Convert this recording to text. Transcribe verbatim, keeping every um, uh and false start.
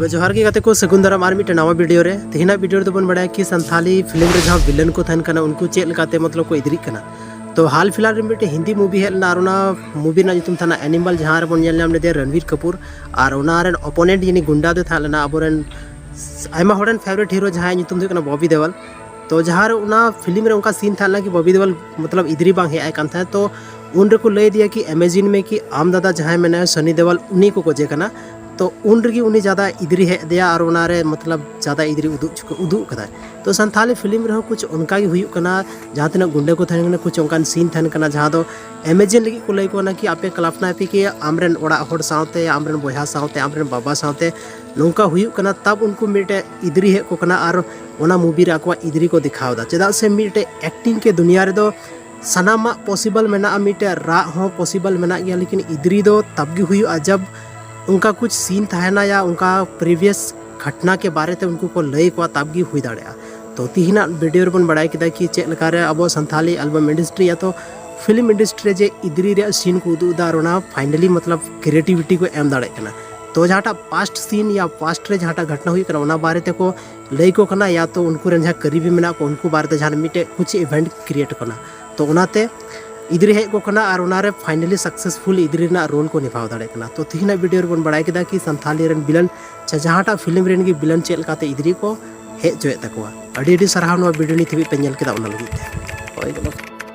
ᱛᱚ ᱡᱚᱦᱟᱨ ᱜᱮ ᱜᱟᱛᱮ ᱠᱚ, ᱥᱟᱹᱜᱩᱱ ᱫᱟᱨᱟᱢ ᱟᱨ ᱢᱤᱫᱴᱮᱱ ᱱᱟᱣᱟ ᱵᱷᱤᱰᱤᱭᱳ ᱨᱮ᱾ ᱛᱮᱦᱮᱧᱟᱜ ᱵᱷᱤᱰᱤᱭᱳ ᱨᱮᱫᱚ ᱵᱚᱱ ᱵᱟᱲᱟᱭᱟ ᱠᱤ ᱥᱟᱱᱛᱷᱟᱞᱤ ᱯᱷᱤᱞᱢ ᱨᱮ ᱡᱟᱦᱟᱸ ᱵᱷᱤᱞᱮᱱ ᱠᱚ ᱛᱟᱦᱮᱱ ᱠᱟᱱᱟ, ᱩᱱᱠᱩ ᱪᱮᱫ ᱞᱮᱠᱟᱛᱮ ᱢᱚᱛᱞᱚᱵ ᱠᱚ ᱮᱫᱽᱨᱤᱜ ᱠᱟᱱᱟ᱾ ᱛᱚ ᱦᱟᱞ ᱯᱷᱤᱞᱦᱟᱞ ᱨᱮ ᱢᱤᱫᱴᱮᱱ ᱦᱤᱱᱫᱤ ᱢᱩᱵᱷᱤ ᱦᱮᱡ ᱞᱮᱱᱟ, ᱟᱨ ᱚᱱᱟ ᱢᱩᱵᱷᱤ ᱨᱮᱱᱟᱜ ᱧᱩᱛᱩᱢ ᱛᱟᱦᱮᱱᱟ ᱮᱱᱤᱢᱟᱞ, ᱡᱟᱦᱟᱸ ᱨᱮᱵᱚᱱ ᱧᱮᱞ ᱧᱟᱢ ᱞᱮᱫᱮᱭᱟ ᱨᱚᱱᱵᱤᱨ ᱠᱟᱯᱩᱨ, ᱟᱨ ᱚᱱᱟ ᱨᱮᱱ ᱚᱯᱳᱱᱮᱱᱴ ᱡᱟᱹᱱᱤ ᱜᱩᱱᱰᱟ ᱫᱚ ᱛᱟᱦᱮᱸ ᱞᱮᱱᱟ ᱟᱵᱚᱨᱮᱱ ᱟᱭᱢᱟ ᱦᱚᱲ ᱨᱮᱱ ᱯᱷᱮᱵᱟᱨᱮᱴ ᱦᱤᱨᱳ, ᱡᱟᱦᱟᱸᱭᱟᱜ ᱧᱩᱛᱩᱢ ᱫᱚ ᱦᱩᱭᱩᱜ ᱠᱟᱱᱟ ᱵᱚᱵᱤ ᱫᱮᱣᱟᱞ᱾ ᱛᱚ ᱡᱟᱦᱟᱸ ᱨᱮ ᱚᱱᱟ ᱯᱷᱤᱞᱢ ᱨᱮ ᱚᱱᱠᱟ ᱥᱤᱱ ᱛᱟᱦᱮᱸ ᱞᱮᱱᱟ ᱠᱤ ᱵᱚᱵᱤ ᱫᱮᱣᱟᱞ ᱢᱚᱛᱞᱚᱵ ᱤᱫᱽᱨᱤ ᱵᱟᱝ ᱦᱮᱡ ᱟᱭ ᱠᱟᱱ ᱛᱟᱦᱮᱸᱫ, ᱛᱚ ᱩᱱ ᱨᱮᱠᱚ ᱞᱟᱹᱭ ᱟᱫᱮᱭᱟ ᱠᱤ ᱤᱢᱮᱡᱤᱱ ᱢᱮ ᱠᱤ ᱟᱢ ᱫᱟᱫᱟ ᱡᱟᱦᱟᱸᱭ ᱢᱮᱱᱟᱭᱟ ᱥᱟᱱᱤ ᱫᱮᱣᱟᱞ, ᱩᱱᱤ ᱠᱚ ᱜᱚᱡᱮ ᱠᱟᱱᱟ᱾ ᱛᱚ ᱩᱱ ᱨᱮᱜᱮ ᱩᱱᱤ ᱡᱟᱫᱟ ᱤᱫᱽᱨᱤ ᱦᱮᱡ ᱟᱫᱮᱭᱟ ᱟᱨ ᱚᱱᱟᱨᱮ ᱢᱚᱛᱞᱚᱵ ᱡᱟᱫᱟ ᱤᱫᱽᱨᱤ ᱩᱫᱩᱜ ᱪᱩᱠᱟᱹ-, ᱩᱫᱩᱜ ᱠᱟᱫᱟᱭ᱾ ᱛᱚ ᱥᱟᱱᱛᱷᱟᱞᱤ ᱯᱷᱤᱞᱢ ᱨᱮᱦᱚᱸ ᱠᱩᱪ ᱚᱱᱠᱟ ᱜᱮ ᱦᱩᱭᱩᱜ ᱠᱟᱱᱟ, ᱡᱟᱦᱟᱸ ᱛᱤᱱᱟᱹᱜ ᱜᱩᱱᱰᱟᱹ ᱠᱚ ᱛᱟᱦᱮᱱ ᱠᱟᱱᱟ, ᱠᱩᱪ ᱚᱱᱠᱟᱱ ᱥᱤᱱ ᱛᱟᱦᱮᱱ ᱠᱟᱱᱟ ᱡᱟᱦᱟᱸ ᱫᱚ ᱤᱢᱮᱡᱤᱱ ᱞᱟᱹᱜᱤᱫ ᱠᱚ ᱞᱟᱹᱭ ᱠᱚ ᱠᱟᱱᱟ ᱠᱤ ᱟᱯᱮ ᱠᱚᱞᱯᱚᱱᱟᱭ ᱯᱮ ᱠᱤ ᱟᱢᱨᱮᱱ ᱚᱲᱟᱜ ᱦᱚᱲ ᱥᱟᱶᱛᱮ, ᱟᱢᱨᱮᱱ ᱵᱚᱭᱦᱟ ᱥᱟᱶᱛᱮ, ᱟᱢᱨᱮᱱ ᱵᱟᱵᱟ ᱥᱟᱶᱛᱮ ᱱᱚᱝᱠᱟ ᱦᱩᱭᱩᱜ ᱠᱟᱱᱟ, ᱛᱟᱵ ᱩᱱᱠᱩ ᱢᱤᱫᱴᱮᱡ ᱤᱫᱽᱨᱤ ᱦᱮᱡ ᱠᱚ ᱠᱟᱱᱟ ᱟᱨ ᱚᱱᱟ ᱢᱩᱵᱷᱤ ᱨᱮ ᱟᱠᱚᱣᱟᱜ ᱤᱫᱽᱨᱤ ᱠᱚ ᱫᱮᱠᱷᱟᱣ ᱮᱫᱟ᱾ ᱪᱮᱫᱟᱜ ᱥᱮ ᱢᱤᱫᱴᱮᱡ ᱮᱠᱴᱤᱝ ᱠᱮ ᱫᱩᱱᱤᱭᱟ ᱨᱮᱫᱚ ᱥᱟᱱᱟᱢᱟᱜ ᱯᱚᱥᱤᱵᱚᱞ ᱢᱮᱱᱟᱜᱼᱟ, ᱢᱤᱫᱴᱮᱡ ᱨᱟᱜ ᱦᱚᱸ ᱯᱚᱥᱤᱵᱚᱞ ᱢᱮᱱᱟᱜ ᱜᱮᱭᱟ, ᱞᱮᱠᱤᱱ ᱤᱫᱽᱨᱤ ᱫᱚ ᱛᱟᱵ ᱜᱮ ᱦᱩᱭᱩᱜᱼᱟ᱾ ᱡᱟᱵ ᱚᱱᱠᱟ ᱠᱩᱪ ᱥᱤᱱ ᱛᱟᱦᱮᱱᱟ ᱭᱟ ᱚᱱᱠᱟ ᱯᱨᱤᱵᱷᱤᱭᱟᱥ ᱜᱷᱚᱴᱱᱟ ᱠᱮ ᱵᱟᱨᱮ ᱛᱮ ᱩᱱᱠᱩ ᱠᱚ ᱞᱟᱹᱭ ᱠᱚᱣᱟ, ᱛᱟᱵ ᱜᱮ ᱦᱩᱭ ᱫᱟᱲᱮᱭᱟᱜᱼᱟ᱾ ᱛᱚ ᱛᱤᱦᱤᱧᱟᱜ ᱵᱷᱤᱰᱤᱭᱳ ᱨᱮᱵᱚᱱ ᱵᱟᱲᱟᱭ ᱠᱮᱫᱟ ᱠᱤ ᱪᱮᱫ ᱞᱮᱠᱟᱨᱮ ᱟᱵᱚ ᱥᱟᱱᱛᱷᱟᱞᱤ ᱮᱞᱵᱟᱢ ᱤᱱᱰᱟᱥᱴᱨᱤ ᱭᱟ ᱛᱚ ᱯᱷᱤᱞᱢ ᱤᱱᱰᱟᱥᱴᱨᱤ ᱨᱮ ᱡᱮ ᱤᱫᱽᱨᱤ ᱨᱮᱭᱟᱜ ᱥᱤᱱ ᱠᱚ ᱩᱫᱩᱜ ᱮᱫᱟ ᱟᱨ ᱚᱱᱟ ᱯᱷᱟᱭᱱᱟᱞᱤ ᱢᱚᱛᱞᱚᱵ ᱠᱨᱤᱭᱮᱴᱤᱵᱷᱤᱴᱤ ᱠᱚ ᱮᱢ ᱫᱟᱲᱮᱭᱟᱜ ᱠᱟᱱᱟ᱾ ᱛᱚ ᱡᱟᱦᱟᱸᱴᱟᱜ ᱯᱟᱥᱴ ᱥᱤᱱ ᱭᱟ ᱯᱟᱥᱴ ᱨᱮ ᱡᱟᱦᱟᱸᱴᱟᱜ ᱜᱷᱚᱴᱱᱟ ᱦᱩᱭᱩᱜ ᱠᱟᱱᱟ ᱚᱱᱟ ᱵᱟᱨᱮ ᱛᱮᱠᱚ ᱞᱟᱹᱭ ᱠᱚ ᱠᱟᱱᱟ, ᱭᱟ ᱛᱚ ᱩᱱᱠᱩ ᱨᱮᱱ ᱡᱟᱦᱟᱸ ᱠᱟᱹᱨᱤᱵᱤ ᱢᱮᱱᱟᱜ ᱠᱚ ᱩᱱᱠᱩ ᱵᱟᱨᱮ ᱛᱮ ᱡᱟᱦᱟᱸ ᱢᱤᱫᱴᱮᱡ ᱠᱩᱪ ᱤᱵᱷᱮᱱᱴ ᱠᱨᱤᱭᱮᱴ ᱠᱟᱱᱟ᱾ ᱛᱚ ᱚᱱᱟᱛᱮ ᱤᱫᱽᱨᱤ ᱦᱮᱡ ᱠᱚ ᱠᱟᱱᱟ ᱟᱨ ᱚᱱᱟᱨᱮ ᱯᱷᱟᱭᱱᱟᱞᱤ ᱥᱟᱠᱥᱮᱥᱯᱷᱩᱞ ᱤᱫᱽᱨᱤ ᱨᱮᱱᱟᱜ ᱨᱳᱞ ᱠᱚ ᱱᱤᱵᱷᱟᱣ ᱫᱟᱲᱮᱭᱟᱜ ᱠᱟᱱᱟ᱾ ᱛᱚ ᱛᱤᱦᱤᱧᱟᱜ ᱵᱷᱤᱰᱤᱭᱳ ᱨᱮᱵᱚᱱ ᱵᱟᱲᱟᱭ ᱠᱮᱫᱟ ᱠᱤ ᱥᱟᱱᱛᱷᱟᱞᱤ ᱨᱮᱱ ᱵᱷᱤᱞᱮᱱ ᱥᱮ ᱡᱟᱦᱟᱸᱴᱟᱜ ᱯᱷᱤᱞᱢ ᱨᱮᱱ ᱜᱮ ᱵᱷᱤᱞᱮᱱ ᱪᱮᱫ ᱞᱮᱠᱟᱛᱮ ᱤᱫᱽᱨᱤ ᱠᱚ ᱦᱮᱡ ᱦᱚᱪᱚᱭᱮᱫ ᱛᱟᱠᱚᱣᱟ᱾ ᱟᱹᱰᱤ ᱟᱹᱰᱤ ᱥᱟᱨᱦᱟᱣ ᱱᱚᱣᱟ ᱵᱷᱤᱰᱤᱭᱳ ᱱᱤᱛ ᱦᱟᱹᱵᱤᱡ ᱯᱮ ᱧᱮᱞ ᱠᱮᱫᱟ ᱚᱱᱟ ᱞᱟᱹᱜᱤᱫ ᱛᱮ᱾ ᱦᱳᱭ, ᱜᱚᱞᱚᱛ᱾